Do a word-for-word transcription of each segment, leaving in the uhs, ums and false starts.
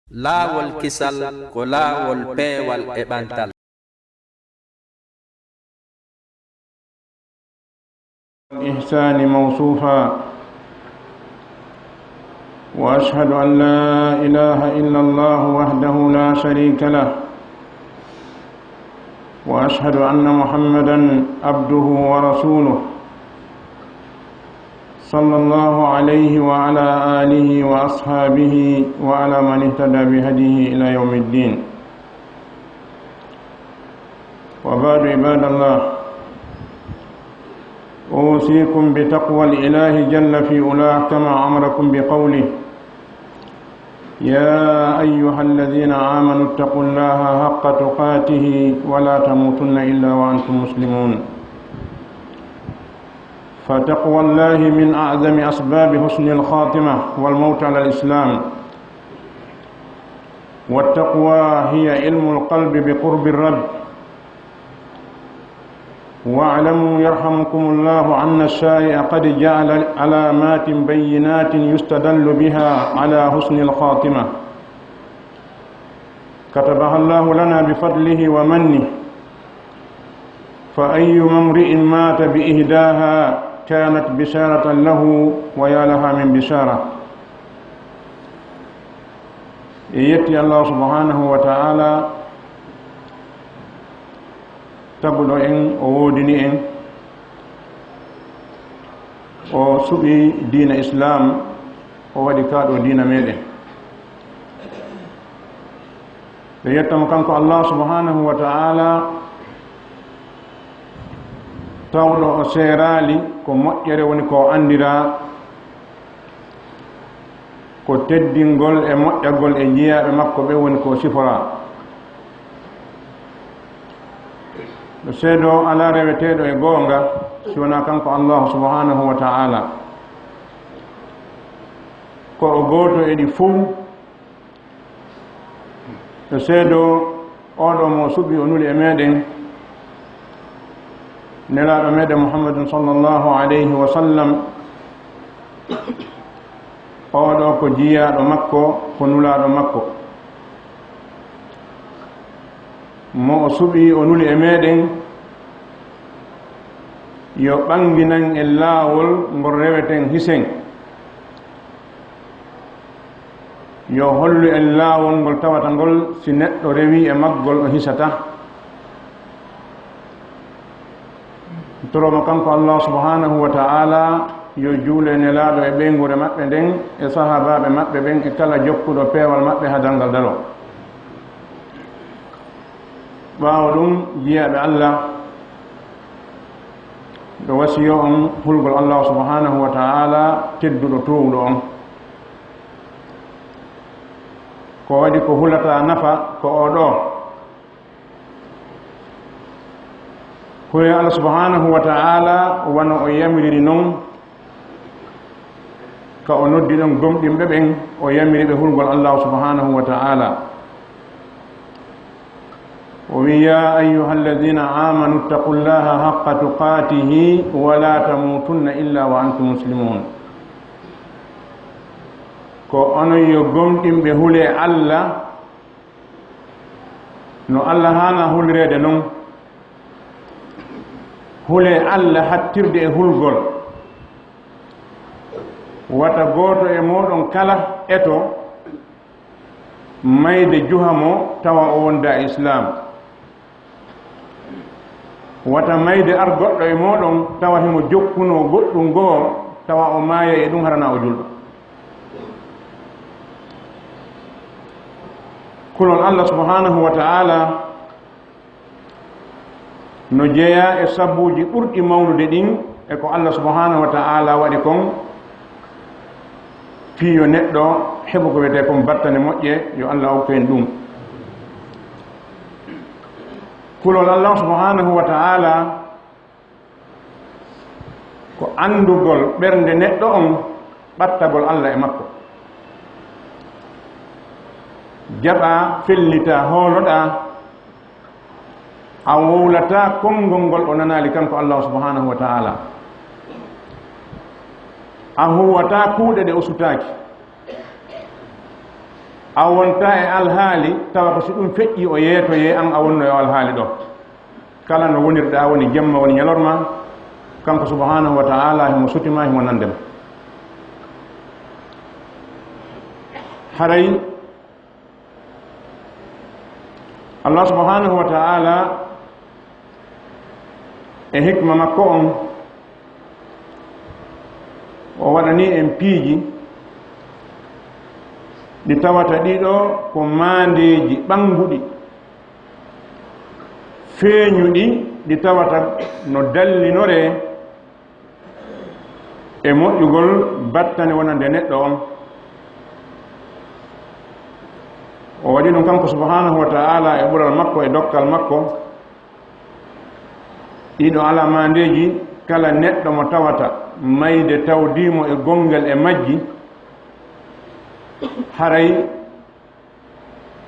Laawol kisal ko laawol peewal e ɓantal. الإحسان موصوفا، وأشهد أن لا إله إلا الله وحده لا شريك له، وأشهد أن محمدا عبده ورسوله، صلى الله عليه وعلى آله وأصحابه وعلى من اهتدى بهديه إلى يوم الدين. وبعد، عباد الله، أوصيكم بتقوى الإله جل في علاه كما أمركم بقوله: يا أيها الذين آمنوا اتقوا الله حق تقاته ولا تموتن إلا وأنتم مسلمون. فتقوى الله من أعظم أسباب حسن الخاتمة والموت على الإسلام. والتقوى هي علم القلب بقرب الرب. واعلموا يرحمكم الله أن الشارع قد جعل علامات بينات يستدل بها على حسن الخاتمة، كتبها الله لنا بفضله ومنه، فأيما امرئ مات بإحداها كانت بشارة له، ويا لها من بشارة. En yetti Allah subhanahu wa ta'ala, taguɗo en, o woodini en, o suɓi diina Islam, o waɗi ka ɗo diina meɗen. Ɓe yetta mo kanko Allah subhanahu wa ta'ala, tawɗo o seeraali ko moƴƴere woni ko anndira, ko teddingol e moƴƴagol e jiyaaɓe makko ɓe woni ko sifora. Ɗo seedo alaa reweteeɗo e goonga si wonaa kanko Allah subhanahu wa ta'ala. Ko o gooto e ɗi fow. Ɗo seedo oɗo mo suɓi o nuli e meɗen, nelaaɗo meɗen Muhammadun sallallahu alayhi wa sallam. Oɗo ko jiyaaɗo makko, ko nulaaɗo makko. Mo o suɓi o nuli e meɗen, yo ɓanginan en laawol ngol reweten hisen. Yo hollu en laawol ngol tawata ngol, si neɗɗo rewii e maggol, o hisata. Toromo kanko Allah subhanahu wa ta'ala, yo juule nelaaɗo e ɓeynguure maɓɓe nden, e sahaabaaɓe maɓɓe ɓen, e kala jokkuɗo peewal maɓɓe haa darngal daroo. Ɓaawo ɗum, jiyaaɓe Allah, ɗo wasiyo on hulgol Allah subhanahu wa ta'ala, tedduɗo toowuɗo on. Ko waɗi ko hulata nafa ko o ɗo. Hule Allah subhanahu wa ta'ala wano o yamiriri non, ka o noddi ɗon gomɗinɓe ɓen, o yamiri ɓe hulgol Allah subhanahu wa ta'ala. O wi, "Ya ayyuha alladhina amanu ittaqullaha haqqa tuqatihi wa la tamutunna illa wa antum muslimun." Ko onon yo gomɗinɓe, hule Allah no Allah haana hulireede non. Hule Allah hattirde e hulgol. Wata gooto e mooɗon kala eto mayde juha mo tawa o wonda e Islaam. Wata mayde ar goɗɗo e mooɗon tawa himo jokkunoo goɗɗum goo, tawa o maayay e ɗum, harana o julɗo. Kulol Allah subhanahu wa ta'ala no jeyaa e sabuuji ɓurɗi mawnude ɗin, e ko Allah subhanahu wa ta'ala waɗi kon, fii yo neɗɗo heɓu ko wiyetee kon battane moƴƴe, yo Allah okku en ɗum. Kulol Allah subhanahu wa ta'ala ko anndugol ɓernde neɗɗo on, ɓattagol Allah e makko. Jaɓaa, fellitaa, hooloɗaa, a wowlataa konngol ngol o nanaali kanko Allah subhanahu wa ta'ala. A huwataa kuuɗe ɗe o sutaaki. A wonta e alhaali, tawa ko si ɗum feƴƴi o yeetoyee an a wonno e alhaali ɗo. Kala no wonirɗa woni jemma woni ñalorma, kanko subhanahu wa ta'ala himo sutima, himo nandema. Haray Allah subhanahu wa ta'ala e hikma makko on, o waɗani en piiji ɗi tawata ɗiɗo ko maandeeji ɓannguɗi, feeñuɗi, ɗi tawata no dallinoree e moƴƴugol battane wonande neɗɗo on. O waɗi ɗum kanko subhanahu wa ta'ala e ɓural makko e dokkal makko. Ɗiɗo alamaandeeji, kala neɗɗo mo tawata mayde tawdiimo e gonngel e majji, haray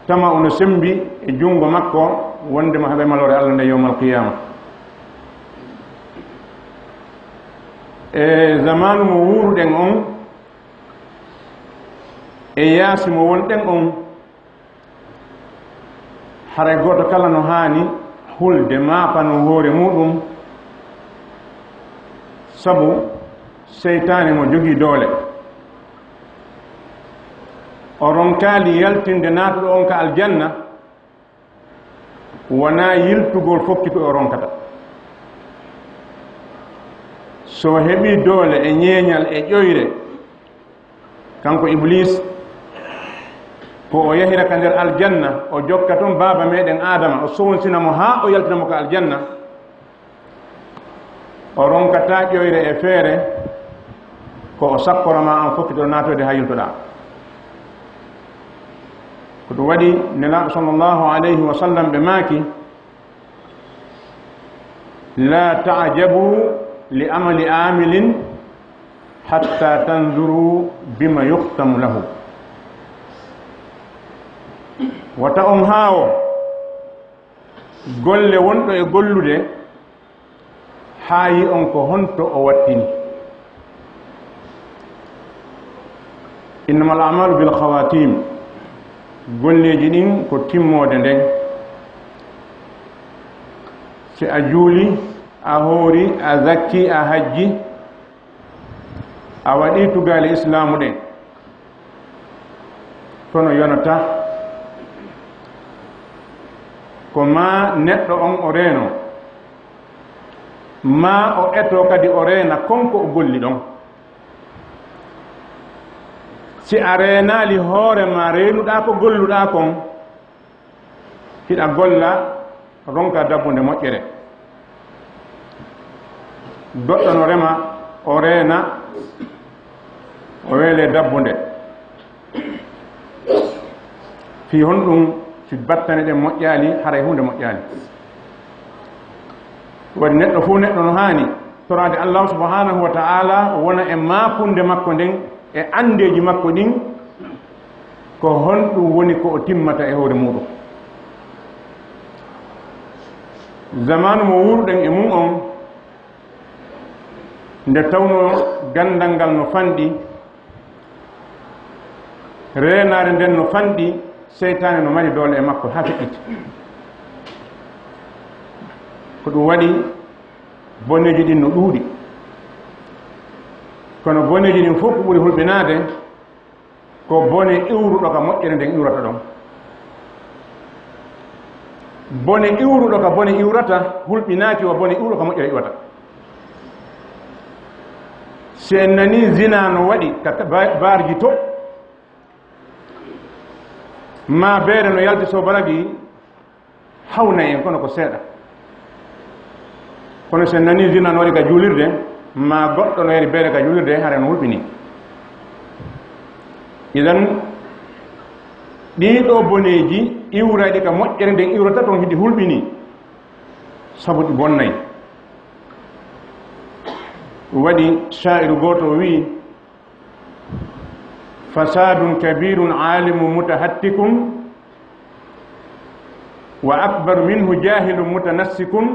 tama ono sembi e junngo makko wonde mo heɓa maloore Allah nde yawmal qiyaama. E zamaanu mo wuuruɗen on, e yaasi mo wonɗen on, haray gooto kala no haani hulde maapano hoore muuɗum, sabu seytaane mo jogii doole. O ronkaali yaltinde naatuɗo on ka aljanna, wonaa yiltugol fokkito o ronkata. So heɓii doole e ñeeñal e ƴoyre, kanko Iblis, ko o yahira ka nder aljanna, o jokka toon baaba meɗen Aadama, o sowonsina mo haa o yaltina mo ka aljanna. O ronkataa ƴoyre e feere, ko o sakkoroma an fokkito naatoyde haa yiltoɗaa. Ko ɗum waɗi Nelaaɗo sallallahu alayhi wa sallam ɓe maaki, "La ta'jabu li amali amilin hatta tanzuru bima yukhtamu lahu." Wata on haawo golle wonɗo e gollude haa yi on ko honto o wattini. Innamal a'malu bil khawatim. Golleeji ɗin ko timmoode nden. Si a juuli, a hoori, a zakki, a hajji, a waɗi tugaale islaamu ɗen, kono yonata ko maa neɗɗo on o reeno, maa o eto kadi o reena kon ko o golli ɗon. Si a reenaali hoore maa, reenuɗaa ko golluɗaa kon, hiɗa golla, ronka dabbunde moƴƴere. Goɗɗo no rema, o reena, o weele dabbunde. Fii honɗum? Si battane ɗen moƴƴaali, haray huunde moƴƴaali. Waɗi neɗɗo fof neɗɗo no haani toraade Allahu subhanahu wa ta'ala wona e maakunde makko nden e anndeeji makko ɗin, ko honɗum woni ko o timmata e hoore muuɗum. Zamaanu mo wuuruɗen e mum on, nde tawnoo ganndal ngal no fanɗi, reenaare nden no fanɗi, seytaane no mari doole e makko haa feƴƴiti. Ko ɗum waɗi boneeji ɗin no ɗuuɗi. Kono boneeji ɗin fof ko ɓuri hulɓinaade ko bone iwruɗo ka moƴƴere nden iwrata ɗon. Bone iwruɗo ka bone iwrata hulɓinaaki wa bone iwruɗo ka moƴƴere iwata. Si en nanii zina no waɗi ka ba-, baarji to, maa beere no yalti sobaragi, hawnay en, kono ko seeɗa. Kono si en nanii zina no waɗi ka juulirde, maa goɗɗo no yari beere ka juulirde, hara no hulɓinii. Idan, ɗii ɗoo boneeji iwrayɗi ka moƴƴere nden iwrata ton hiɗi hulɓinii, sabu ɗi bonnay. Ɗum waɗi shaa'iru gooto o wi'i, "Fasadun kabirun alimun mutahattikun, wa akbaru minhu jahilun mutanassikun,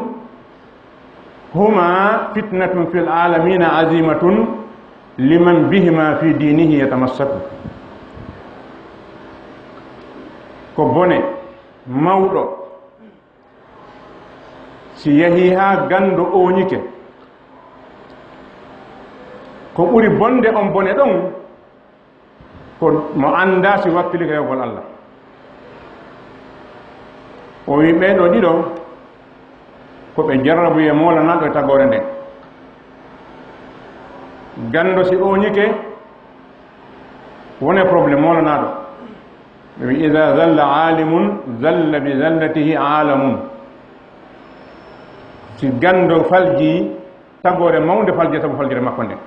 huma fitnatun fil alamina azimatun, liman bihima fi dinihi yatamassaku." Ko bone mawɗo si yahii haa ganndo ooñike. Ko ɓuri bonde on bone ɗon, ko mo anndaa si wakkilike yahugol Allah. O wi ɓee ɗoo ɗiɗo ko ɓe jarrabuye moolanaaɗo e tagoore nden. Ganndo si ooñike, wone problème moolanaaɗo. Ɓe wi, "Iza zalla alimun, zalla bi zallatihi alamun." Si ganndo falji, tagoore mawnde falja sabu faljere makko nden.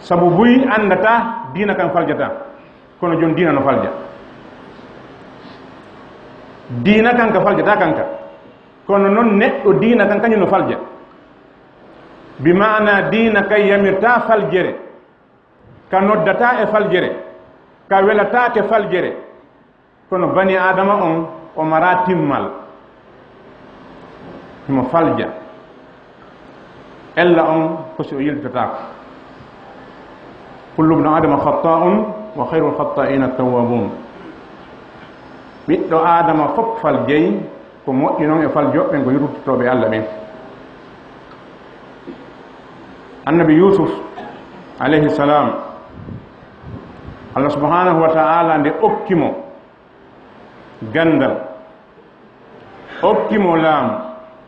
Sabu buy anndata diina kan faljata, kono jon diina no falja. Diina kan ka faljata kanka, kono non neɗɗo diina kan kañum no falja. Bi maana diina kay yamirta faljere, ka noddata e faljere, ka welataake faljere. Kono bani Aadama on, o mara timmal. Himo falja. Ella on ko si o yiltataako. Kullu ibnu Aadama khatta'un wa khayrul khatta'ina tawwabun. Ɓiɗɗo Aadama fof faljey, ko moƴƴi non e faljoɓe ɓen ko yurtotooɓe Allah ɓen. Annabi Yuusuf, alayhi salam, Allah subhanahu wa ta'ala nde okki mo ganndal, okki mo laamu,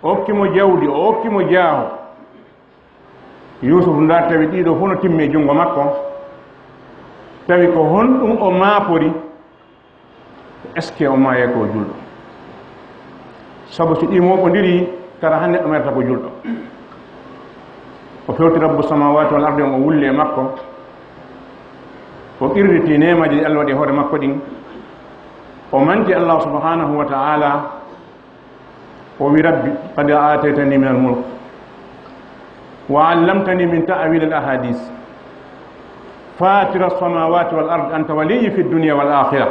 okki mo jawdi, o okki mo jaaho. Yuusuf ndaa tawi ɗiɗo fof no timmi e junngo makko, tawi ko honɗum o maapori? Est-ce que o maayay ko o julɗo? Sabu si ɗi mooɓondiri, tara han neɗɗo mayata ko julɗo. O fewti Rabbu samawati wal ardi on, o wulli e makko, o qirriti neemaji ɗi Allah waɗi e hoore makko ɗin, o manti Allah subhanahu wa ta'ala, o wi, "Rabbi, qad aataytani min al-mulk, wa allamtani min ta'wil al-ahadith, fatira as-samawati wal ard, anta waliyyi fi dunya wal akhirah,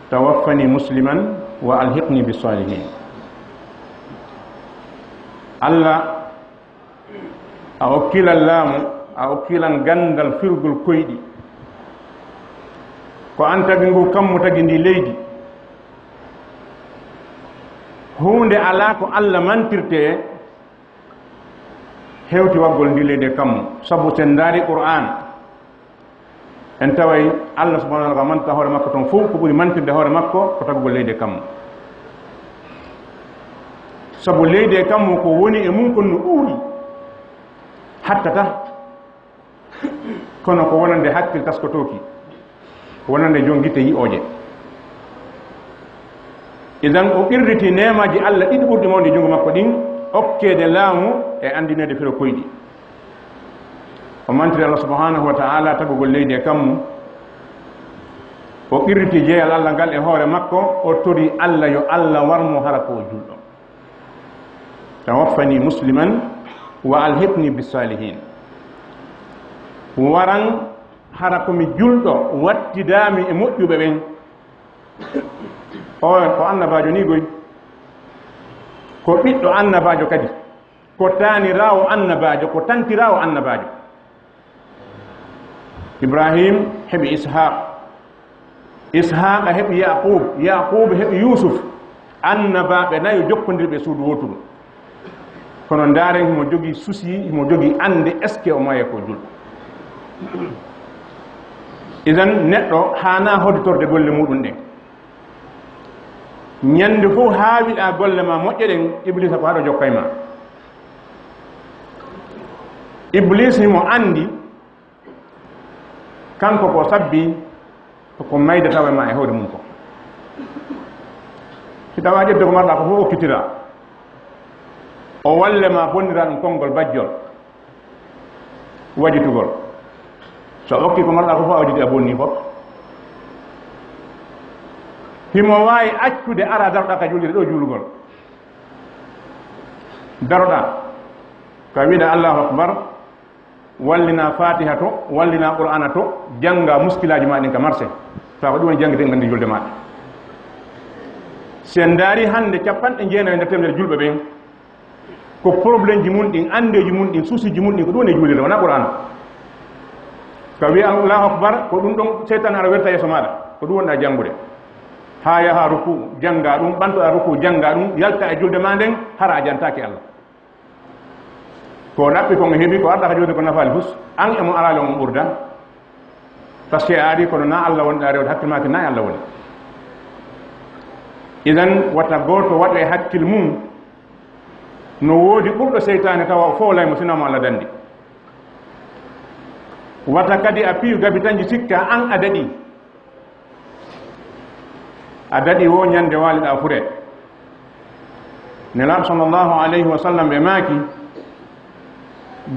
tawaffani musliman wa alhiqni bis salihin." Allah, a okkilan laamu, a okkilan ganndal firgol koyɗi. Ko an tagi ngu kammu, tagi ndi leydi. Huunde alaa ko Allah mantirte hewti waggol ndi leydi e kammu. Sabu sen ndaari Qur'an, en taway Allah subhanahu wa ta'ala manta hoore makko ton fof, ko ɓuri mantirde hoore makko ko tagugol leydi e kammu. Sabu leydi e kammu ko woni e mum kon no ɗuuɗi, hattata, kono ko wonande hakkil taskotooki, wonande jon gite yi'ooje. Idan o qirriti neemaji Allah ɗiɗi ɓurɗi mawde junngo makko ɗin, okkeede laamu e anndineede firo koyɗi. O mantiri Allah subhanahu wa ta'ala tagugol leydi e kammu. O qirriti jeyal Allah ngal e hoore makko, o tori Allah yo Allah war mo hara ko o julɗo. "Tawaffani musliman wa alhiqni bis salihin." Waran hara ko mi julɗo, wattidaa mi e moƴƴuɓe ɓen. O ko annabaajo ni goy. Ko ɓiɗɗo annabaajo kadi. Ko taaniraawo annabaajo, ko tantiraawo annabaajo. Ibrahim heɓi Ishaq. Ishaq heɓi Yaqub. Yaqub heɓi Yusuf. Annabaaɓe nayo jokkondirɓe suudu wooturu. Kono ndaaren, himo jogii souci, himo jogii annde, est-ce que o maaya ko julɗo? Idan, neɗɗo haanaa hodditorde golle muɗum ɗen. Ñande fof haawiɗaa golle ma moƴƴe ɗen, Iblisa ko haɗo jokkay ma. Iblis himo anndi, kanko ko sabbi ko mayde tawa ma e hoore mum ko. Si tawa ƴettude ko marɗa ko fof okkitira, o walle ma bonnira ɗum konngol bajjol wajitugol. So okki ko marɗa ko fof a wajiti a bonni fof. Himo waawi accude ara daroɗa ka juulirde ɗo juulugol. Daroɗa ka wiɗa Allahu Akbar, wallina Fatiha to, wallina Qur'ana to, jannga muskilaaji ma ɗin ka marché. Tawa ko ɗum woni janngude en nganndi julde maɗa. Si en ndaari hannde capanɗe jeenayi e nder teemedere julɓe ɓen, ko problème ji mun ɗin, anndeeji mun ɗin, souci ji mun ɗin, ko ɗum woni e juulirde, wonaa Qur'ana. Ka wi'a Allahu Akbar, ko ɗum ɗon seytaane ara werta yeeso maaɗa. Ko ɗum wonɗa janngude. Haa yaha ruku, jannga ɗum, ɓantoɗa ruku, jannga ɗum, yalta e julde maa nden, hara a jantaaki Allah. Ko ɗaɓɓi kon e heɓi, ko arɗa ka jooɗi ko nafaali fus, an e mo araali on ɓurda. Parce que a ari kono na Allah wonɗa rewde, hakkil maaki na e Allah woni. Idan, wata gooto waɗo e hakkil mum, no woodi ɓurɗo seytaane tawa o fowlay mo, sinaa mo Allah danndi. Wata kadi a piyu gabitanji sikka an a daɗi. A daɗi wo ñande waaliɗa fure. Nelaaɗo sallallahu alayhi wa sallam ɓe maaki,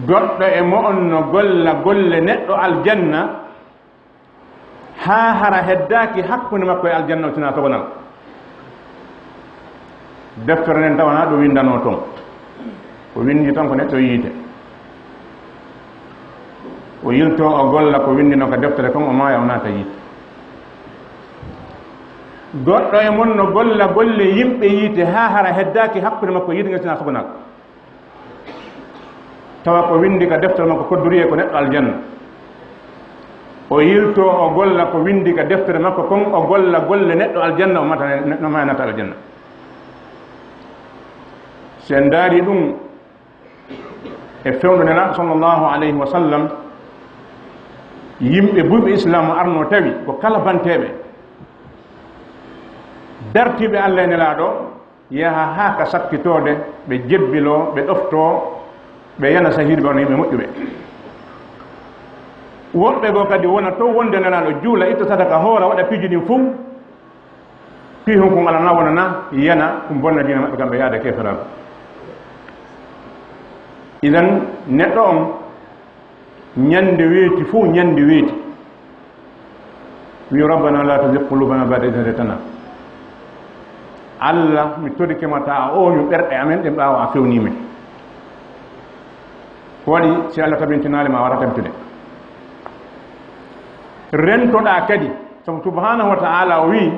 goɗɗo e mo'on no golla golle neɗɗo aljanna, haa hara heddaaki hakkunde makko e aljanna o tinaa sogonal. Deftere nden tawana ɗo winndano ton. Ko winndi tan ko neɗɗo yiite. O yilto o golla ko winndino ka deftere kon, o maaya o naata yiite. Goɗɗo e mon no golla golle yimɓe yiite haa hara heddaaki hakkunde makko e yiite ngel tinaa sogonal. Tawa ko winndi ka deftere makko koddoriye ko neɗɗo aljanna. O yilto o golla ko winndi ka deftere makko kon, o golla golle neɗɗo aljanna, o mata, no maaya naata aljanna. Si en ndaari ɗum e fewndo Nelaaɗo sallallahu alayhi wa sallam, yimɓe buyɓe Islaam arno tawi ko kala banteeɓe, dartiiɓe Allah e Nelaaɗo, yaha haa ka sakkitoode, ɓe jebbiloo, ɓe ɗoftoo, ɓe yana sahiidiɓe, wona yimɓe moƴƴuɓe. Woɓɓe goo kadi wona to wonde Nelaaɗo juula, itta sadaka, hoora, waɗa piiji ɗin fow, fii hunkun alana wonana yana, ɗum bonna diina maɓɓe, kamɓe yaada keeferaagu. Idan, neɗɗo on, ñande weeti fow, ñande weeti, wi, "Rabbana la tuzigh qulubana ba'da idh hadaytana." Allah, mi torike ma, ta a ooñu ɓerɗe amen ɗen ɓaawo a fewnii men. Ko waɗi si Allah tabintinaali ma, a wara tabitude. Rentoɗaa kadi, sabu subhanahu wa ta'ala o wi,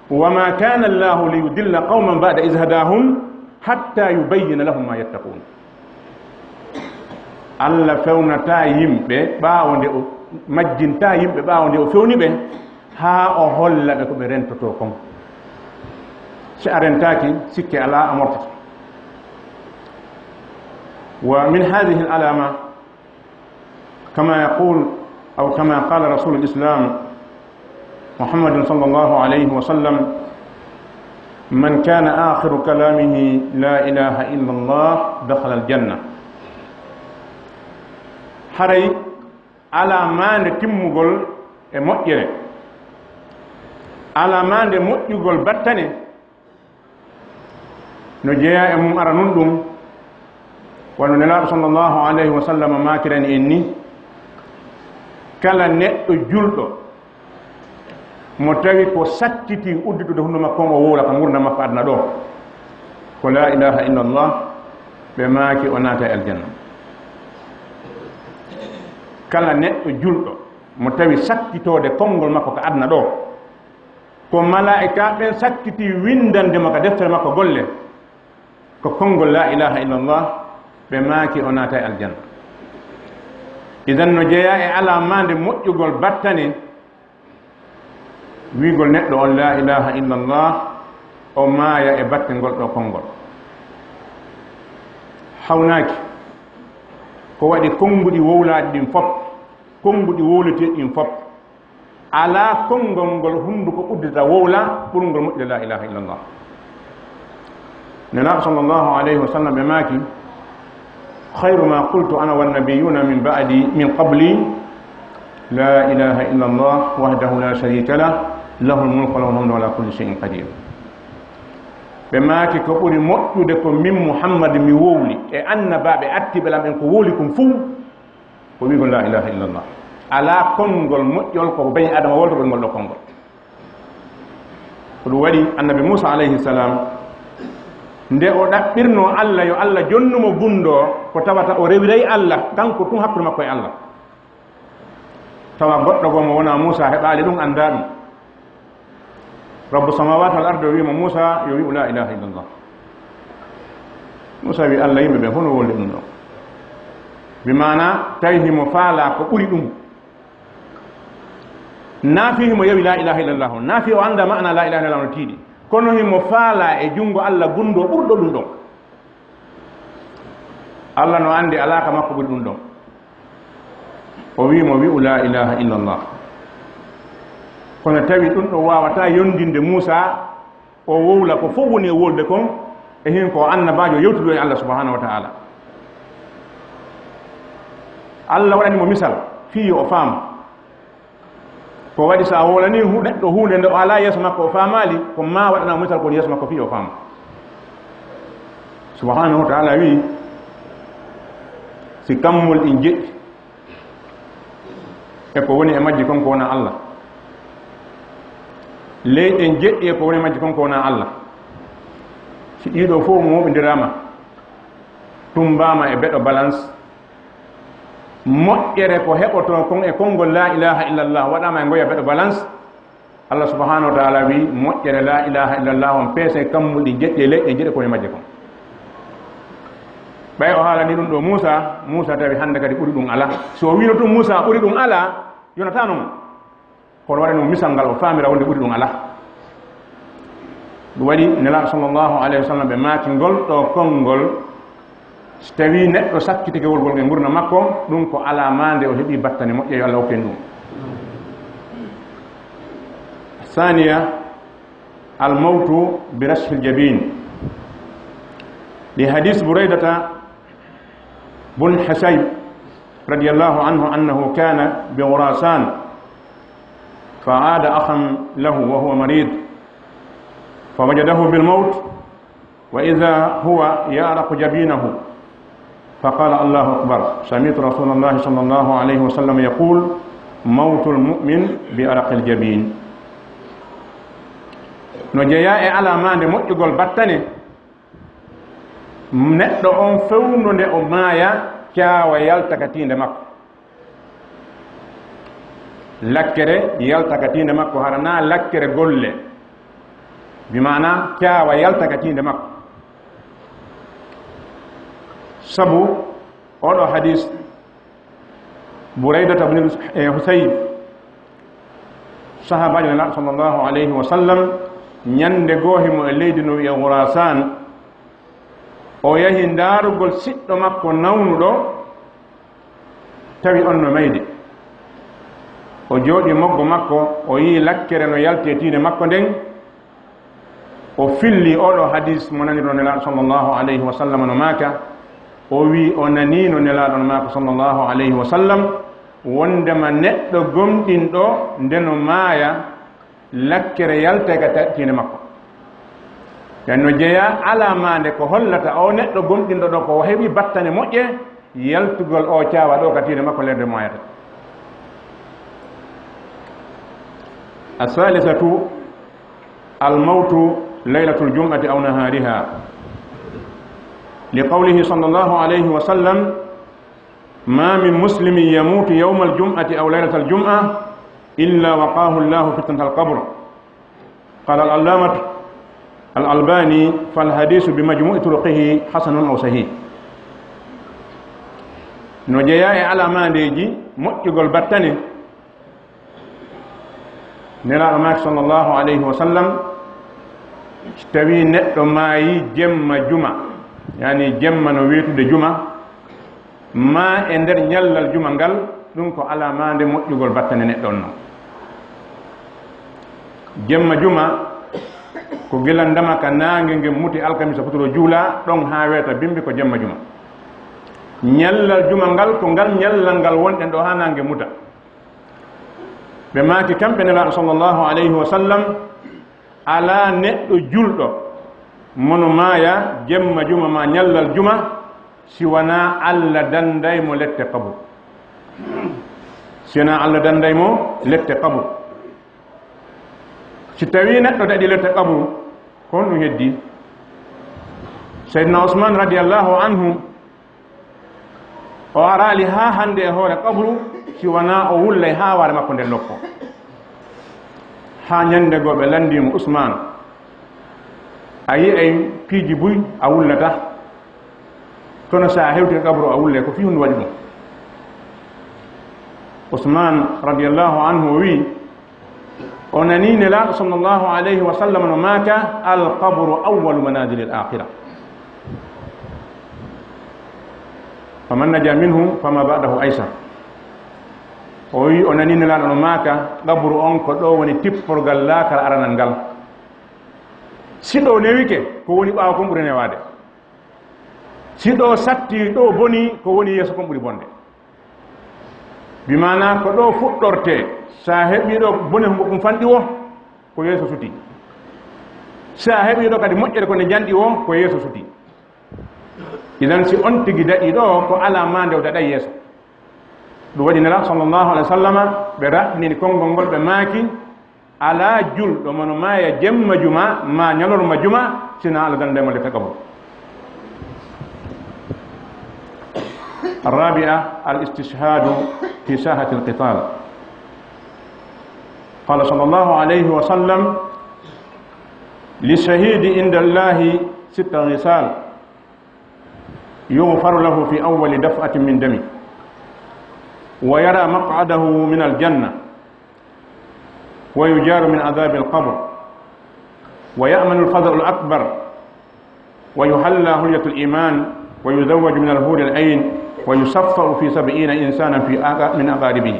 "Wa ma kana Allahu li yudilla qawman ba'da idh hadahum hatta yubayyina lahum ma yattaqun." Allah fewnataa yimɓe ɓaawo nde o, majjintaa yimɓe ɓaawo nde o fewni ɓe, haa o holla ɓe ko ɓe rentotoo kon. Si a rentaaki, sikke alaa a mortoto. Wa min hadhihi al-alama, kama yaqul, aw kama qala rasulul Islam, Muhammadun sallallahu alayhi wa sallam, "Man kana akhiru kalamihi la ilaha illa Allah, dakhala al-janna." Haray alaa maande timmugol e moƴƴere, alaa maande moƴƴugol battane, no jeyaa e mum ara nun ɗum, wano Nelaaɗo sallallahu alayhi wa sallam maakirani en ni, kala neɗɗo julɗo mo tawi ko sakkiti udditude hunndu makko on, o wowla ka ngurndan makko aduna ɗo, ko la ilaha illallah, ɓe maaki o naata e aljanna. Kala neɗɗo julɗo mo tawi sakkitoode konngol makko ka aduna ɗo, ko malaa'ika ɓen sakkiti winndande mo ka deftere makko golle, ko konngol la ilaha illallah, ɓe maaki o naata e aljanna. Idan no jeyaa e alaa maande moƴƴugol battane, wiigol neɗɗo on la ilaha illallah, o maaya e batte ngol ɗo konngol. Hawnaaki, ko waɗi konnguɗi wowlaaɗi ɗin fop, konnguɗi wowleteeɗi ɗin fop, alaa konngol ngol hunnduko uddita wowla ɓurngol moƴƴude la ilaha illallah. Nelaaɗo sallallahu alayhi wa sallam ɓe maaki, "Khayru ma qultu ana wan nabiyuna min ba'di, min qabli, la ilaha illallah wahdahu la sharika lah, lahul mulku wa lahul hamdu ala kulli shay'in qadir." Ɓe maaki, "Ko ɓuri moƴƴude ko min Muhammad mi wowli, e annabaaɓe attiiɓe lam ɓen ko wowli kon fuu, ko wiigol la ilaha illallah." Alaa konngol moƴƴol ko bani Adama wolto ɓurngol ɗo konngol. Ko ɗum waɗi annabi Muusa alayhi salam, nde o ɗaɓɓirnoo Allah yo Allah jonnu mo gunndoo, ko tawata o rewiray Allah, kanko tun hakkunde makko e Allah. Tawa goɗɗo goo mo wonaa Muusa heɓaali ɗum, anndaa ɗum. Rabbu samawati wal ardi o wi'i mo, "Muusa, yo wi'u la ilaha illallah." Muusa wi'i, "Allah, yimɓe ɓen, hono wolde ɗum ɗon?" Bi maana, tawi himo faalaa ko ɓuri ɗum. Naafi himo yewi laa ilaaha illallah, naafi o annda maana laa ilaaha illallah no tiiɗi, kono himo faala e junngo Allah gunndoo ɓurɗo ɗum ɗon. Allah no anndi alaa ka makko ɓuri ɗum ɗon. O wi'i mo, "Wi'u laa ilaaha illallah." Kono tawi ɗum ɗo waawataa yondinde Muusaa, o wowla ko fof woni e wolde kon, e hin ko annabaajo yewtudu e Allah subhanahu wa ta'ala. Allah waɗani mo misal, fii yo o faam. Ko waɗi so a wowlanii hu-, neɗɗo huunde nde o alaa yeeso makko, o faamaali, ko ma waɗana mo misal kon yeeso makko fii o faam. Subhanahu wa ta'ala wi'i, si kammol ɗin jeɗɗi, e ko woni e majji kon ko wonaa Allah. Leyɗen jeɗɗi e ko woni e majji kon ko wonaa Allah. Si ɗiɗo fof mooɓindiraama, tummbaama e beɗo balance, moƴƴere ko heɓotoo kon e konngol laa ilaaha illallah waɗaama e ngoya beɗo balance, Allah subhanahu wa ta'ala wi'i, moƴƴere laa ilaaha illallah on peese kammol ɗin jeɗɗi e leyɗen jeɗɗi ko woni e majje kon. Ɓay o haalani ɗum ɗo Muusaa, Muusaa tawi hannde kadi ɓuri ɗum alaa. Si o wiino tun Muusaa ɓuri ɗum alaa, yonataano mo. Kono waɗani mo misal ngal o faamira wonde ɓuri ɗum alaa. Ɗum waɗi Nelaaɗo sallallahu alayhi wa sallam ɓe maaki ngol ɗo konngol, si tawii neɗɗo sakkitike wolgol e ngurndan makko, ɗum ko alaa maande o heɓii battane moƴƴe, yo Allah hokku en ɗum. Saaniya, al-mawtu bi rashfil jabin. Li hadis Buraydata bun Husayb radiyallahu anhu annahu kana bi Khurasan fa aada akhan lahu wa huwa marid fa wajadahu bil mawt wa idha huwa ya'raqu jabinahu fa qala, "Allahu akbar, sami'tu Rasulallahi sallallahu alayhi wa sallam yaqul, mawtul mu'min bi araqil jabin." No jeyaa e alaa maande moƴƴugol battane, neɗɗo on fewndo nde o maaya, caawa yalta ka tiinde makko. Lakkere yalta ka tiinde makko, hara naa lakkere golle. Bi maana caawa yalta ka tiinde makko. Sabu oɗo hadis, Buraydata bin, eh, Husayb, sahaabaajo Nelaaɗo sallallahu alayhi wa sallam, ñande goo himo e leydi no wi'ee Khurasan, o yahi ndaarugol siɗɗo makko nawnuɗo, tawi on no mayde. O jooɗii moggo makko, o yi'i lakkere no yalti e tiinde makko nden, o filli oɗo hadis mo nanirno Nelaaɗo sallallahu alayhi wa sallam no maaka, o wi'i o nanii no Nelaaɗo no maaka sallallahu alayhi wa sallam, wondema neɗɗo gomɗinɗo nde no maaya, lakkere yaltay ka ta-, tiinde makko. Nden no jeyaa alaa maande ko hollata o neɗɗo gomɗinɗo ɗo ko o heɓi battane moƴƴe, yaltugol o caawa ɗo ka tiinde makko lerde maayata. As-salisatu, al-mawtu laylatul jum'ati aw nahariha. Li qawlihi sallallahu alayhi wa sallam, "Ma min muslimin yamutu yawmal jum'ati aw laylatal jum'a illa waqahu Allahu fitnatal qabr." Qala al-allamatu al-Albani, "Fal hadisu bi majmu'i turuqihi hasanun aw sahih." No jeyaa e alaa maandeeji moƴƴugol battane, Nelaaɗo maaki sallallahu alayhi wa sallam, si tawii neɗɗo maayi jemma juma, yani jemma no weetude juma, maa e nder ñallal juma ngal, ɗum ko alaa maande moƴƴugol battane neɗɗo on non. Jemma juma ko gila ndama ka naange ngen muti alkamisa futuro juula, ɗon haa weeta bimbi ko jemma juma. Ñallal juma ngal ko ngal ñallal ngal wonɗen ɗo haa naange muta. Ɓe maaki kamɓe Nelaaɗo sallallahu alayhi wa sallam, alaa neɗɗo julɗo mono maaya jemma juma maa ñallal juma, si wanaa Allah danday mo lette qabru. Si wanaa Allah danday mo lette qabru. Si tawii neɗɗo daɗi lette qabru, ko honɗum heddii? Sayyidina Usman radiyallahu anhu, o araali haa hannde e hoore qabru, si wanaa o wullay haa waare makko nden loppo. Haa ñande goo ɓe lanndii mo, "Usman, a yi'ay piiji buy a wullataa, kono so a hewtii qabru a wullay, ko fii honɗum waɗi ɗum?" Usman radiyallahu anhu o wi'i, O nani Nelaaɗo sallallahu alayhi wa sallam no maaka: "Al qabru awwalu manazilil akhira. Faman naja minhu fama ba'dahu aysar." O wi, o nani Nelaaɗo no maaka: "Qabru on ko ɗo woni tipporgal laakara aranal ngal. Si ɗo newike, ko woni ɓaawo kon ɓuri newaade. Si ɗo satti, ɗo boni, ko woni yeeso kon ɓuri bonde." Bi maana ko ɗo fuɗɗorte. Sa heɓi ɗo bone ko ɗum fanɗi wo, ko yeeso suti. Sa heɓi ɗo kadi moƴƴere ko nde janɗi wo, ko yeeso suti. Idan si on tigi daɗi ɗo, ko ala ma nde o daɗay yeeso. Ɗum waɗi Nela sallallahu alaihi wa sallama, ɓe raɓɓinini konngol ngol, ɓe maaki: "Ala julɗo mono maaya jemma juma ma ñalorma juma, sina Allah dandemo le tagabo." الرابعة: الاستشهاد في ساحة القتال. قال صلى الله عليه وسلم: "للشهيد عند الله ست خصال: يغفر له في أول دفعة من دمه، ويرى مقعده من الجنة، ويجار من عذاب القبر، ويأمن الفزع الأكبر، ويحلى حلية الإيمان، ويزوج من الحور العين، ويشفع في سبعين إنسانا في أق-، من أقاربه."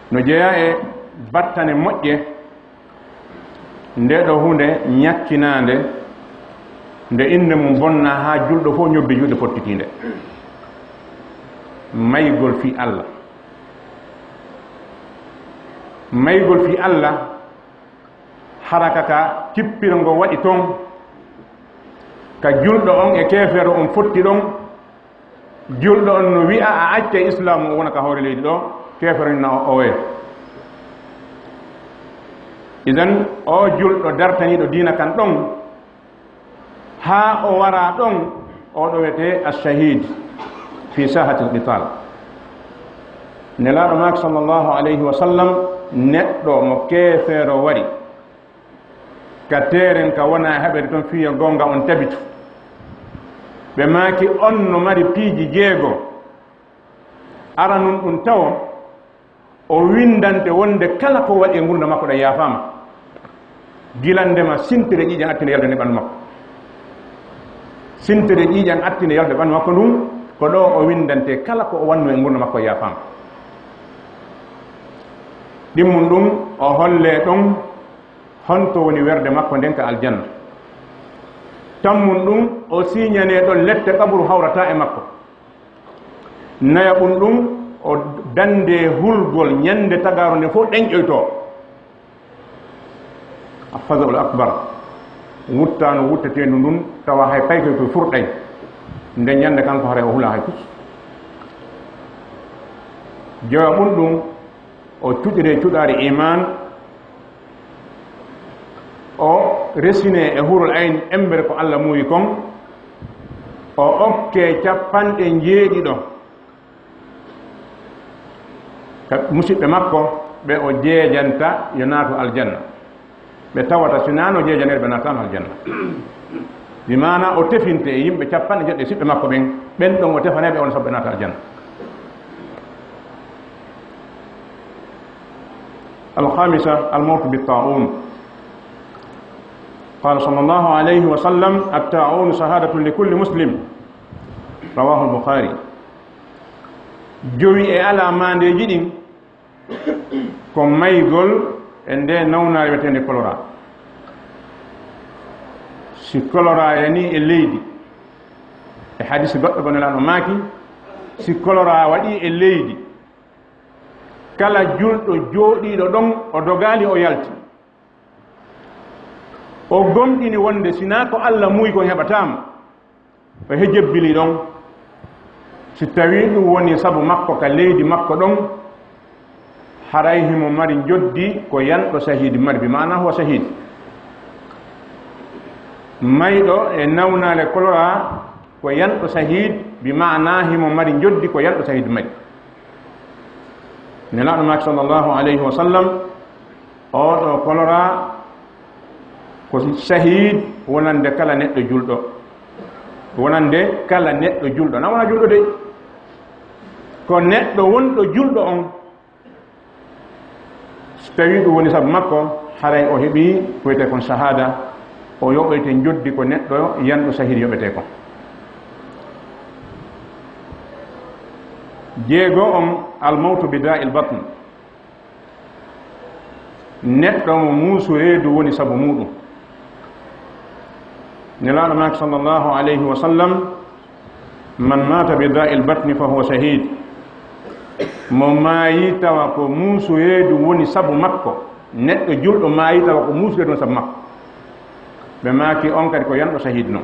No jeyaa e battane moƴƴe, nde ɗo huunde ñakkinaande, nde innde mum bonna haa julɗo fof ñobbi juuɗe pottitiinde. Maygol fii Allah. Maygol fii Allah, hara ka, ka cippiro ngo waɗi toon, ka julɗo on e keefeero on fotti ɗon, julɗo on no wi'a a acca Islaamu, o wona ka hoore leydi ɗo, keefeero na o, o oye. Idan, o julɗo dartaniiɗo diina kan ɗon, haa o wara ɗon, o ɗo wiyetee ash-shahid fi sahatil qital. Nelaaɗo maaki sallallahu alayhi wa sallam, neɗɗo mo keefeero wari ka teeren ka wona heɓere ton fii yo goonga on tabitu. Ɓe maaki on no mari piiji jeego. Aranun ɗum tawo, o windante wonde kala ko waɗi e ngurndan makko ɗan yaafaama. Gila ndema sintere ƴiiƴan attinde yalde nde ɓanndu makko. Sintere ƴiiƴan attinde yalde ɓanndu makko ndun, ko ɗo o windante kala ko o wanno e ngurndan makko yaafaama. Ɗimmun ɗum, o holle ɗon honto woni werde makko nden ka aljanna. Tammun ɗum, o siiñane ɗon lette qaburu hawrata e makko. Nayaɓun ɗum, o dande hulgol ñande tagaaro nde fof ɗenƴoyto. Al-fazaul akbar. Wuttaano wutteteendu ndun, tawa hay paykoy koy furɗay. Nde ñande kanko haray o hula hay fus. Joyaɓun ɗum, o cuɗire cuɗaari iman, o resine e hurul ayn embere ko Allah muuyi kon, o okke capanɗe njeeɗiɗo ka musiɓɓe makko, ɓe o jeejanta yo naatu aljanna. Ɓe tawata si naano jeejaneede ɓe naataano aljanna. Bi maana o tefinte e yimɓe capanɗe jeeɗiɗo siɓɓe makko ɓen, ɓen ɗon o tefaneeɓe on sabu ɓe naata aljanna. Al-khamisa, al-mawtu bit-ta'un. Qala sallallahu alayhi wa sallam: "At-ta'un shahadatun li kulli muslim." Rawahu al-Bukhari. Jowi e alaa maandeeji ɗin ko maygol e nde nawnaare wiyeteende kolora. Si kolora yani e leydi, e hadisi goɗɗo goo Nelaaɗo maaki, si kolora waɗi e leydi, kala julɗo jooɗiiɗo ɗon, o dogaali, o yalti. O gomɗini wonde sinaa ko Allah muuyi kon heɓataa mo, o he jebbili ɗon. Si tawii ɗum woni sabu makko ka leydi makko ɗon, haray himo mari njoddi ko yanɗo sahiid mari, bi maana huwa sahiid. Mayɗo e nawnaale kolora ko yanɗo sahiid, bi maana himo mari njoddi ko yanɗo sahiid mari. Nelaaɗo maaki sallallahu alayhi wa sallam, oo ɗoo kolora ko sahiid wonande kala neɗɗo julɗo. Wonande kala neɗɗo julɗo. Na wona julɗo de. Ko neɗɗo wonɗo julɗo on. So tawii ɗum woni sabu makko, haray o heɓii ko wiyetee kon shahada, o yoɓete njoddi ko neɗɗo yanɗo sahid yoɓetee kon. Jeego on, al mawtu bi da'il batn. Neɗɗo mo muusu reedu woni sabu muuɗum. Nelaaɗo maaki, sallallahu alayhi wa sallam, "Man maata bi da'il batni fa huwa shahid." Mo maayi tawa ko muusu reedu woni sabu makko, neɗɗo julɗo maayi tawa ko muusu reedu woni sabu makko, ɓe maaki on kadi ko yanɗo sahid non.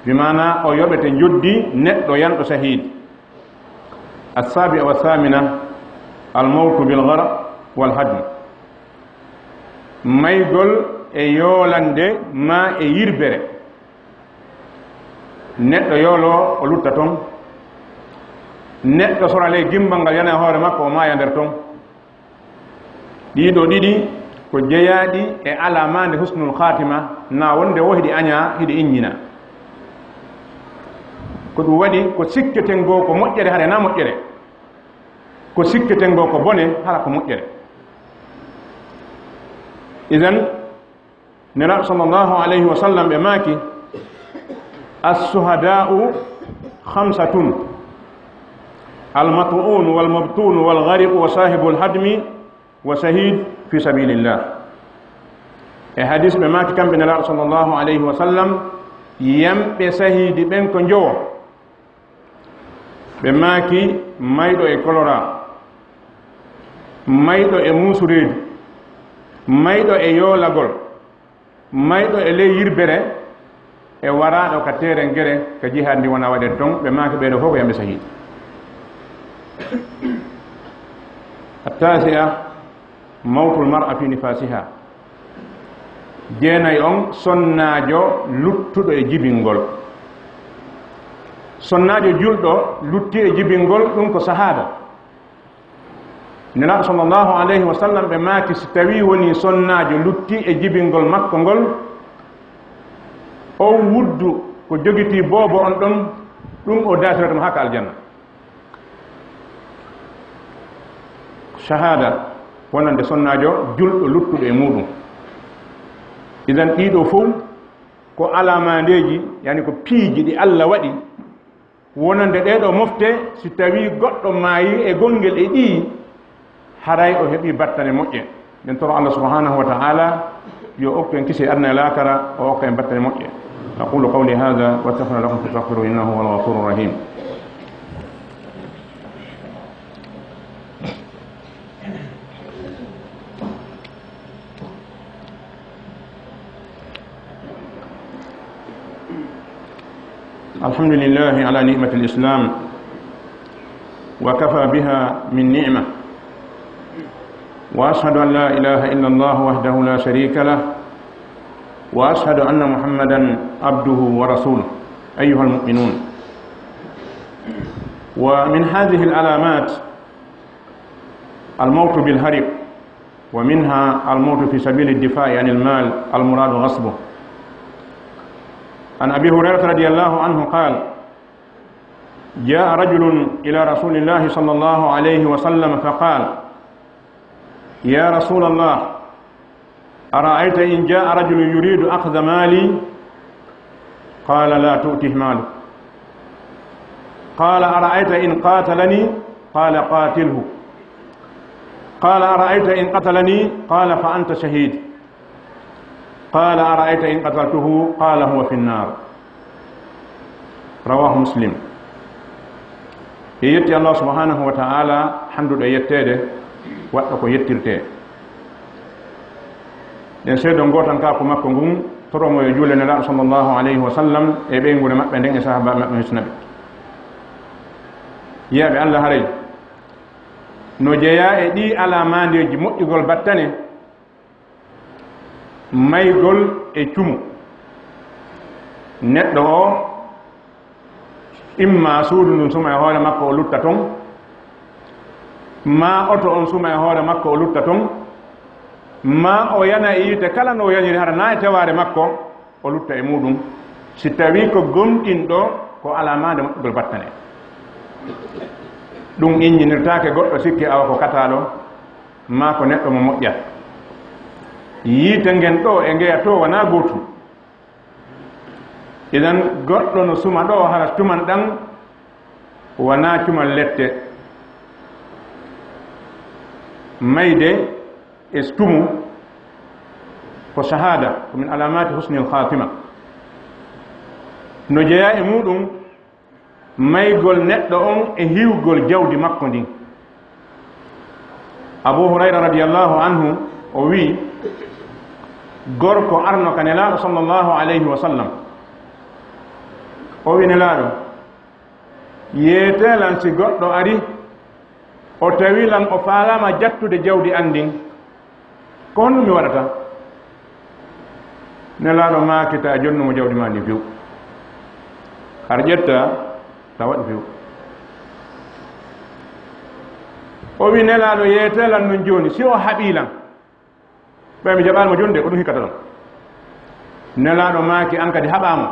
Bi maana o yoɓete njoddi neɗɗo yanɗo sahid. Assaabi'a wa thamina, al mawtu bil gharq wal hadm. Maygol e yoolande maa e yirbere. Neɗɗo yooloo, o lutta ton. Neɗɗo sora ley gimmbal ngal yana e hoore makko, o maaya nder ton. Ɗii ɗoo ɗiɗi ko jeyaaɗi e alamaande husnul khaatima, na wonde wo hiɗi añaa, hiɗi inñina. Ko ɗum waɗi ko sikketen goo ko moƴƴere, hara na moƴƴere. Ko sikketen goo ko bone, hara ko moƴƴere. Idan, Nelaaɗo sallallahu alayhi wa sallam ɓe maaki, "Assuhadaa'u khamsatun, almat'uun walmabtuun walghariqu wa saahibul hadmi wa shahid fi sabilillah." E hadis ɓe maaki kamɓe Nelaaɗo sallallahu alayhi wa sallam, yamɓe sahiidi ɓen ko njowo. Ɓe maaki, mayɗo e kolora, mayɗo e muusu reedu, mayɗo e yoolagol, mayɗo e ley yirbere, e waraaɗo ka teeren gere, ka jihaad ndi wona waɗeede ton, ɓe maaki ɓee ɗoo fof ko yamɓe sahiidi. Attaasi'a, mawtul mar'a fi nifaasiha. Jeenay on, sonnaajo luttuɗo e jibingol. Sonnaajo julɗo lutti e jibingol, ɗum ko sahaada. Nelaaɗo sallallahu alayhi wa sallam ɓe maaki, si tawii woni sonnaajo lutti e jibingol makko ngol, o wuddu ko jogitii boobo on ɗon, ɗum o daasirata mo haa ka aljanna. Shahada, wonande sonnaajo julɗo luttuɗo e muuɗum. Idan ɗii ɗoo fow ko alamaandeeji, yani ko piiji ɗi Allah waɗi, wonande ɗee ɗoo mofte, si tawii goɗɗo maayi e gonngel e ɗii, haray o heɓii battane moƴƴe. Min toro Allah subhanahu wa ta'ala yo okku en kisi aduna e laakara, o okka en battane moƴƴe. أقول قولي هذا وأستغفر لكم فاستغفروه إنه هو الغفور الرحيم. الحمد لله على نعمة الإسلام، وكفى بها من نعمة، وأشهد أن لا إله إلا الله وحده لا شريك له، وأشهد أن محمدا عبده ورسوله. أيها المؤمنون، ومن هذه العلامات الموت بالحريق، ومنها الموت في سبيل الدفاع عن المال المراد غصبه. عن أبي هريرة رضي الله عنه قال: جاء رجل إلى رسول الله صلى الله عليه وسلم فقال: يا رسول الله، أرأيت إن جاء رجل يريد أخذ مالي؟ قال: لا تؤته ماله. قال: أرأيت إن قاتلني؟ قال: قاتله. قال: أرأيت إن قتلني؟ قال: فأنت شهيد. قال: أرأيت إن قتلته؟ قال: هو في النار. رواه مسلم. E yetti Allah subhanahu wa ta'ala, hannduɗo e yetteede, waɗɗo ko yettirtee. Ɗen seedo ngootankaaku makko ngun, toromo e juule Nelaaɗo sallallahu alayhi wa sallam, e ɓeynguure maɓɓe nden, e sahaabaaɓe maɓɓe hisnaɓe. Yiyaaɓe Allah, haray no jeyaa e ɗii alamaandeeji moƴƴugol battane, maygol e cumu. Neɗɗo o, imma suudu ndun suma e hoore makko, o lutta ton, maa oto on suma e hoore makko, o lutta ton, maa o yana e yiite kala no o yaniri, hara na e tewaare makko, o lutta e muuɗum, si tawii ko gomɗinɗo, ko alamaande moƴƴugol battane. Ɗum inñinirtaake goɗɗo sikke awa ko kataaɗo, maa ko neɗɗo mo moƴƴa. Yiite ngen ɗo e ngeya to wonaa gootum. Idan goɗɗo no suma ɗo hara tuman ɗan wonaa cuman lette. Mayde e tumu ko shahada, ko min alamati husnil khatima. No jeyaa e muɗum maygol neɗɗo on e hiwgol jawdi makko ndin. Abu Hurayra radiyallahu anhu o wi, gorko arno ka Nelaaɗo sallallahu alayhi wa sallam. O wi, Nelaaɗo, yeetee lan si goɗɗo ari, o tawi lan o faalaama jattude jawdi an ndin, ko honɗum mi waɗata? Nelaaɗo maaki, ta jonnu mo jawdi maa ndin few. Har ƴetta, ta waɗu few. O wi, Nelaaɗo, yeetee lan non jooni, si o haɓii lan, ɓay mi jaɓaali mo jonde, ko ɗum hikkata ɗon. Nelaaɗo maaki, an kadi haɓaa mo.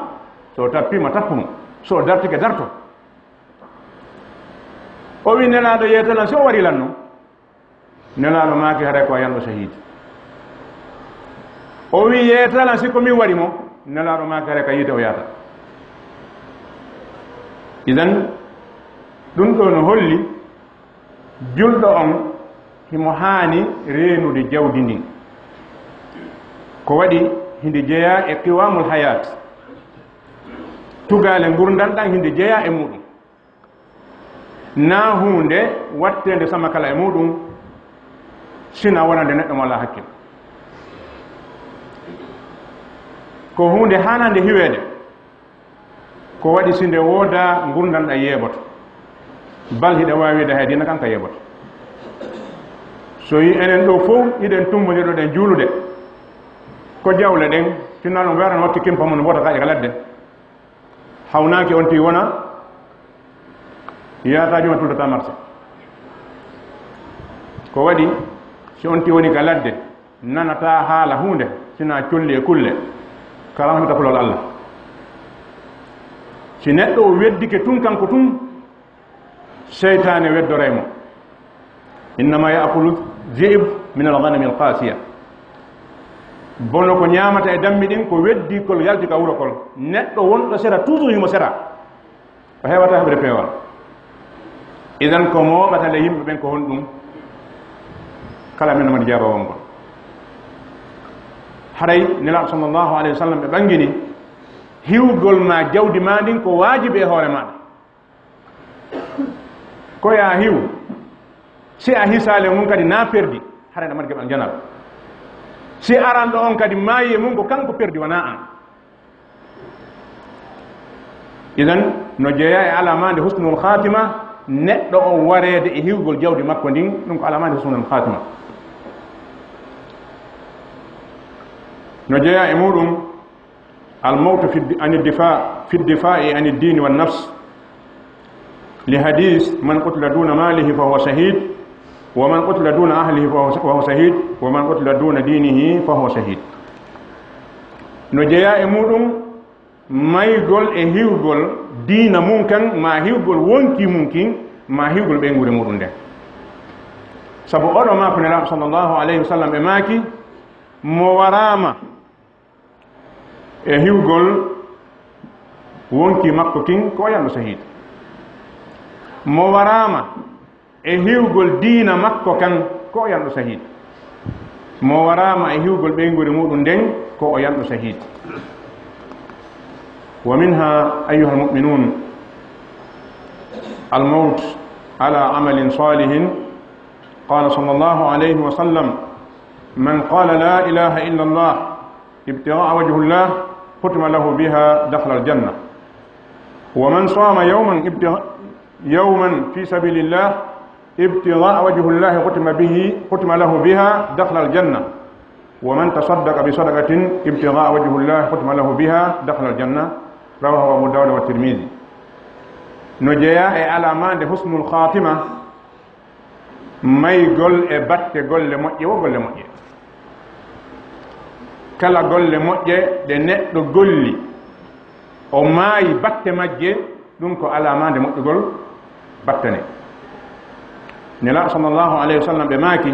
So o tappii ma, tappu mo. So o dartike, darto. O wi, Nelaaɗo, yeetee lan si o warii lan non. Nelaaɗo maaki, haray ko a yanɗo sahiidi. O wi, yeetee lan si ko min wari mo. Nelaaɗo maaki, haray ka yiite o yaata. Idan, ɗum ɗo no holli julɗo on himo haani reenude jawdi ndin. Ko waɗi hindi jeyaa e qiwamul hayat. Tugaale ngurndan ɗan hindi jeyaa e muɗum. Naa huunde watteende sama kala e muɗum, sina wonande neɗɗo mo alaa hakkil. Ko huunde haanande hiweede. Ko waɗi si nde woodaa ngurndan ɗan yeeboto. Bal hiɗa waawi wiide hay diina kan ka yeeboto. So yi enen ɗo fow, hiɗen tummbondirɗo ɗen juulude. Ko jawle ɗen, sinno ɗum weerano wakki kimpa mun mbota kaƴe ka ladde. Hawnaaki on ti wona, yaata juma tultata marché. Ko waɗi, si on ti woni ka ladde, nanata haala huunde, sina colli e kulle, kala hita kulol Allah. Si neɗɗo o weddike tun kanko tun, seytaane weddoray mo. Innama yaakulu dhi'b min al-ghanami al-qasiya. Bono ko ñaamata e dammi ɗin ko weddi kol yalti ka wuro kol. Neɗɗo wonɗo sera, toujours himo sera. O heewata heɓude peewal. Idan ko mooɓata le yimɓe ɓen ko honɗum? Kala men mbaɗi jaabawol ngol. Haray Nelaaɗo sallallahu alayhi wa sallam ɓe ɓangini hiwgol ma jawdi ma ndin ko waajibi e hoore maaɗa. Ko yaa hiw, si a hisaali e mun kadi na perdi, haray na marge ɓan janal. Si aranɗo on kadi maayi e mun ko kanko perdi, wanaa an. Idan, no jeyaa e alamaande husnul khatima, neɗɗo on wareede e hiwgol jawdi makko ndin, ɗum ko alamaande husnul khatima. No jeyaa e muɗum, al mawtu fi, ani difa, fi difai ani dini wa nafs. Li hadis, man qutila duna malihi fa huwa shahid, wa man qutila duna ahlihi fa huwa, fa huwa shahid, wa man qutila duna dinihi fa huwa shahid. No jeyaa e muɗum maygol e hiwgol diina mun kan, ma hiwgol wonki mun kin, ma hiwgol ɓeynguure muɗum nden. Sabu oɗo maako Nelaaɗo sallallahu alayhi wa sallam ɓe maaki, mo waraama e hiwgol wonki makko kin, ko o yanɗo shahid. Mo waraama e hiwgol diina makko kan, ko o yanɗo shahid. Mo waraama e hiwgol ɓeynguure muɗum nden, ko o yanɗo shahid. Wa minha, ayyuhal mu'minun, al mawt ala amalin salihin. Qala sallallahu alayhi wa sallam, man qala la ilaha illa Allah ابتغاء وجه الله ختم له بها دخل الجنة. ومن صام يوما ابتغاء، يوما في سبيل الله ابتغاء وجه الله ختم به، ختم له بها دخل الجنة. ومن تصدق بصدقة ابتغاء وجه الله ختم له بها دخل الجنة. رواه أبو داود والترمذي. No jeyaa e alamaande husnul khatima, maygol e batte golle moƴƴe wo golle moƴƴe. Kala golle moƴƴe ɗe neɗɗo golli, o maayi batte majje, ɗum ko alamaande moƴƴugol batte ne. Nelaaɗo sallallahu alayhi wa sallam ɓe maaki,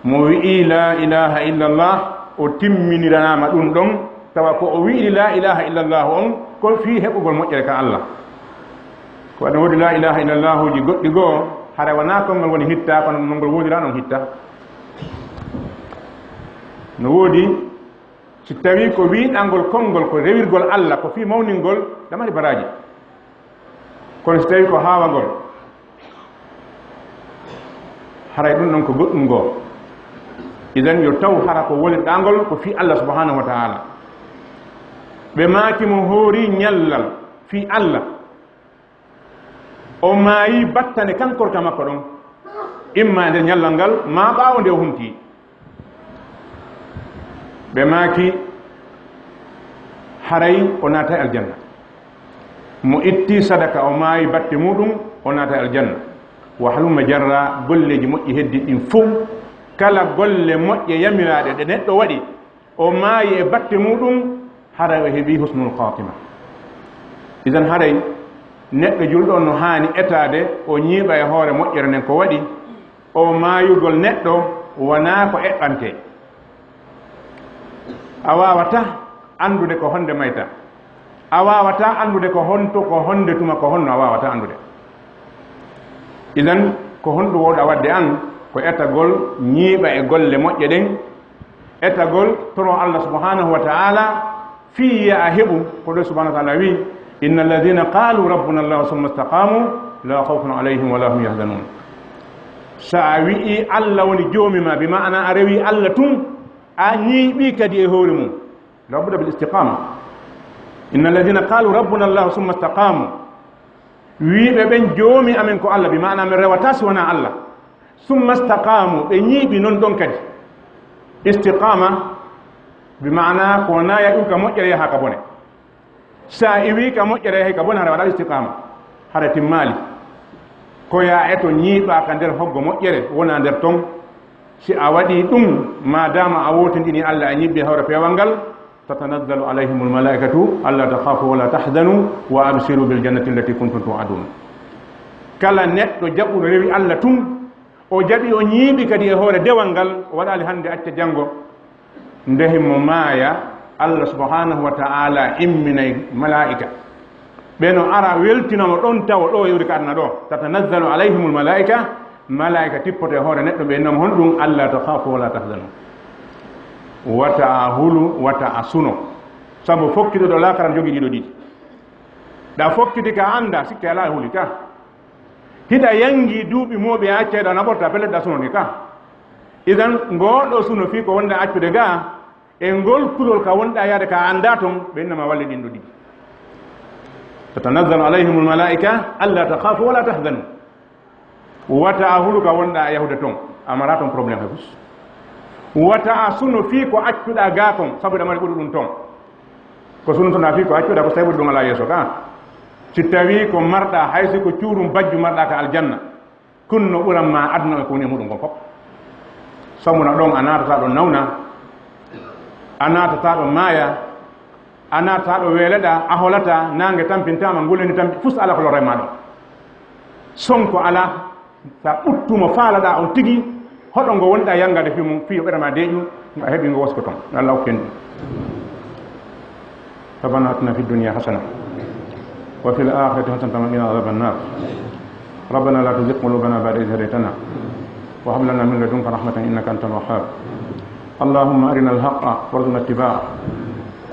Mo wi'i laa ilaaha illallah, o timminiranaama ɗum ɗon, tawa ko o wi'i laa ilaaha illallah on, ko fii heɓugol moƴƴere ka Allah. Ko waɗi woodi laa ilaaha illallahuuji goɗɗi goo, hara wanaa konngol woni hitta, kono no ngol woodira non hitta. No woodi, si tawii ko wi'ɗangol konngol ko rewirgol Allah, ko fii mawningol, ɗa mari baraaji. Kono si tawii ko haawangol, haray ɗum ɗon ko goɗɗum goo. Idan yo taw hara ko wonirɗangol ko fii Allah subhanahu wa ta'ala. Ɓe maaki mo hoori ñallal fii Allah. O maayi battane kan korka makko ɗon. Imma e nder ñallal ngal, maa ɓaawo nde o humti. Ɓe maaki, haray o naatay aljanna. Mo itti sadaka, o maayi batte muuɗum, o naatay aljanna. Wa halumma jarra, golleeji moƴƴi heddi ɗin fow, kala golle moƴƴe yamiraaɗe ɗe neɗɗo waɗi, o maayi e batte muuɗum, haray o heɓi husnul khaatima. Idan haray neɗɗo julɗo on no haani etaade, o ñiiɓa e hoore moƴƴere nden ko waɗi, o maayugol neɗɗo wonaa ko eɓɓantee. A waawataa anndude ko honde mayta. A waawataa anndude ko honto, ko honde tuma, ko honno, a waawataa anndude. Idan, ko honɗum wooɗa waɗde an? Ko etagol ñiiɓa e golle moƴƴe ɗen, etagol toro Allah subhanahu wa ta'ala, fii a heɓu ko ɗo subhanahu wa ta'ala wi, "Inna alladhina qalu rabbuna Allah thumma istaqamu la khawfun alayhim wa la hum yahzanun." So a wi'i Allah woni joomi ma, bi ma'ana a rewi Allah tun, a ñiiɓi kadi e hoore mum. La budda bil istiqama. "Inna alladhina qalu rabbuna Allah thumma istaqamu." Wiiɓe ɓen, "Joomi amen ko Allah," bi ma'ana men rewata si wonaa Allah. "Summa istaqamu," ɓe ñiiɓi non ɗon kadi. Istiqama, bi ma'ana ko wonaa ya ɗum ka moƴƴere yaha ka bone. Sa iwi ka moƴƴere yaha ka bone, hara waɗa istiqama. Hara timmaali. Ko ya e to ñiiɓa ka nder hoggo moƴƴere, wona nder ton. Si a waɗi ɗum, ma dama a wotindini Allah, a ñiiɓi hawre peewal ngal, tatanazzalu alayhimul malaikatu alla takhafu wa la tahzanu wa abshiru bil jannati allati kuntum tu'adun. Kala neɗɗo jaɓuɗo rewi Allah tun, o jaɓi o ñiiɓi kadi e hoore dewal ngal, o waɗali hande acca janngo, nde himo maaya, Allah subhanahu wa ta'ala imminay malaa'ika. Ɓe no ara weltinamo ɗon tawo ɗo e wuri ka aduna ɗo. Tatanazzalu alayhimul malaa'ika, malaa'ika tippoto e hoore neɗɗo, ɓe innamo honɗum? Alla takhafu wa la tahzanu. Wata a hulu, wata a suno. Sabu fokkituɗo laakara no jogii ɗiɗo ɗiɗi. Ɗa fokkiti ka annda, sikke alaa a huli ka. Hiɗa yangi duuɓi mooɓi a accay ɗo a naɓorta, pellet ɗa sunoni ka. Idan, ngoo ɗoo suno fii ko wonɗa accude gaa, e ngol kulol ka wonɗa yaade ka annda ton, ɓe innama walle ɗin ɗo ɗiɗi. Tatanazzalu alayhimul malaa'ika, alla takhafu wa la tahzanu. Wata a hulu ka wonɗa a yahude ton, a mara ton problème hay fus. Wata a suno fii ko accuɗa gaa kon, sabu ɗa mari ɓuri ɗum ton. Ko sunnotoɗa fii ko accuɗa ko tawi ɓuri ɗum alaa yeeso ka. Si tawi ko marɗa, hay si ko cuurum bajju marɗa ka aljanna, kun no ɓuran ma aduna e ko woni e muɗum kon fof. Sabu na ɗon a naatata ɗo nawna, a naatata ɗo maaya, a naatata ɗo weeleɗa, a holata, naange tampintaama, nguleni tampi, fus ala ko lorray ma ɗon. Sonko ala, sa ɓuttumo faalaɗa on tigi, hoɗo ngo wonɗa yangade fii mum, fii yo ɓerema deeƴu, ngo a heɓi ngo wosko ton. Allah okken ɗum. ربنا آتنا في الدنيا حسنة وفي الآخرة حسنة وقنا عذاب النار. ربنا لا تزغ قلوبنا بعد إذ هديتنا وهب لنا من لدنك رحمة إنك أنت الوهاب. اللهم أرنا الحق وارزقنا اتباعه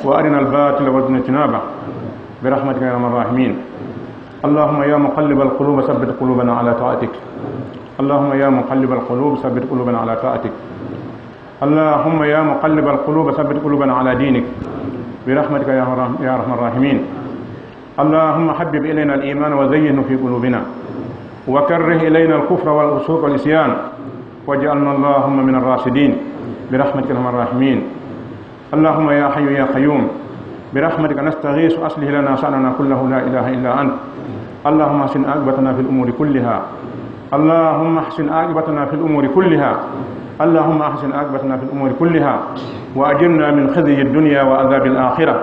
وأرنا الباطل وارزقنا اجتنابه برحمتك يا أرحم الراحمين. اللهم يا مقلب القلوب ثبت قلوبنا على طاعتك. اللهم يا مقلب القلوب ثبت قلوبنا على طاعتك. اللهم يا مقلب القلوب ثبت قلوبنا على دينك برحمتك يا أرحم، يا أرحم الراحمين. اللهم حبب إلينا الإيمان وزينه في قلوبنا وكره إلينا الكفر والفسوق والعصيان واجعلنا اللهم من الراشدين برحمتك يا أرحم الراحمين. اللهم يا حي يا قيوم برحمتك نستغيث أصلح لنا شأننا كله لا إله إلا أنت. اللهم أحسن عاقبتنا في الأمور كلها. اللهم أحسن عاقبتنا في الأمور كلها. اللهم أحسن عاقبتنا في الأمور كلها وأجرنا من خزي الدنيا وعذاب الآخرة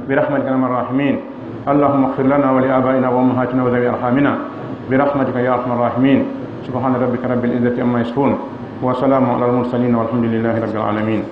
برحمتك يا أرحم الراحمين. اللهم اغفر لنا ولآبائنا وأمهاتنا وذوي أرحامنا برحمتك يا أرحم الراحمين. سبحان ربك رب العزة عما يصفون. وسلام على المرسلين والحمد لله رب العالمين.